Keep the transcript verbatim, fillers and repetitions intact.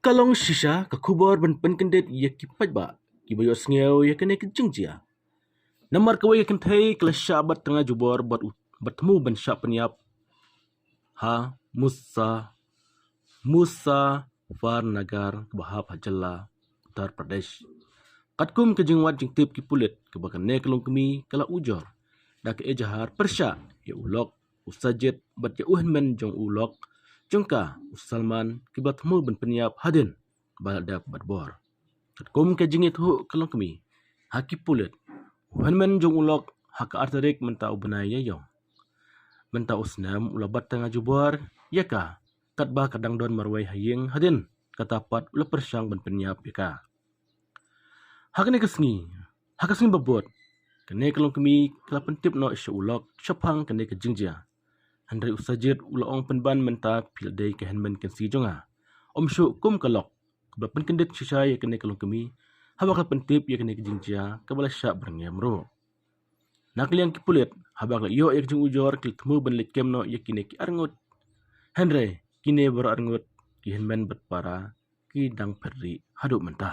Ka long shisha ka khubor ban pynkyndit ïa ki paidbah kiba ïohsngew ïa kane ka jingjia. Namar kawei ka kynthei ka la shah bat tnga jubor bad u, bad thmu ban shah pynïap ha Musa, Muzaffarnagar kaba hap ha jylla Uttar Pradesh. Katkum ka jingwad jingtip ki pulit kaba kane ka longkmie ka la ujor da ka ejahar pyrshah ïa u lok u Sajid bad ïa u hynmen jong u lok jong ka u Salman kiba la thmu ban pynïap hadien ba la dep bat bor. Katkum ka jingïathuh ka longkmie ha ki pulit, u hynmen jong u lok ha ka ar tarik mynta u bnai Ïaïong mynta u snem u la bat tnga jubor ïa ka, katba ka dang don marwei ha ïing hadien kata pat u la pyrshang ban pynïap ïa ka. Ha kane ka sngi, ha ka sngi ba bud, kane ka longkmie ka la pyntip noh sha u lok shaphang kane ka jingjia. Hynrei u Sajid u la ong pynban mynta phi la dei ka hynmen kynsi jong nga. Ym shuh kum ka lok kaba la pynkyndit shisha ïa kane ka longkmie haba ka la pyntip ïa kane ka jingjia kaba la shah byrngem ruh. Na ka liang ki pulit, haba ki la ïoh ïa ka jingujor ki la thmu ban leit kem noh ïa kine ki arngut. Hynrei kine baroh arngut ki hynmen bad para ki dang phet rieh haduh mynta.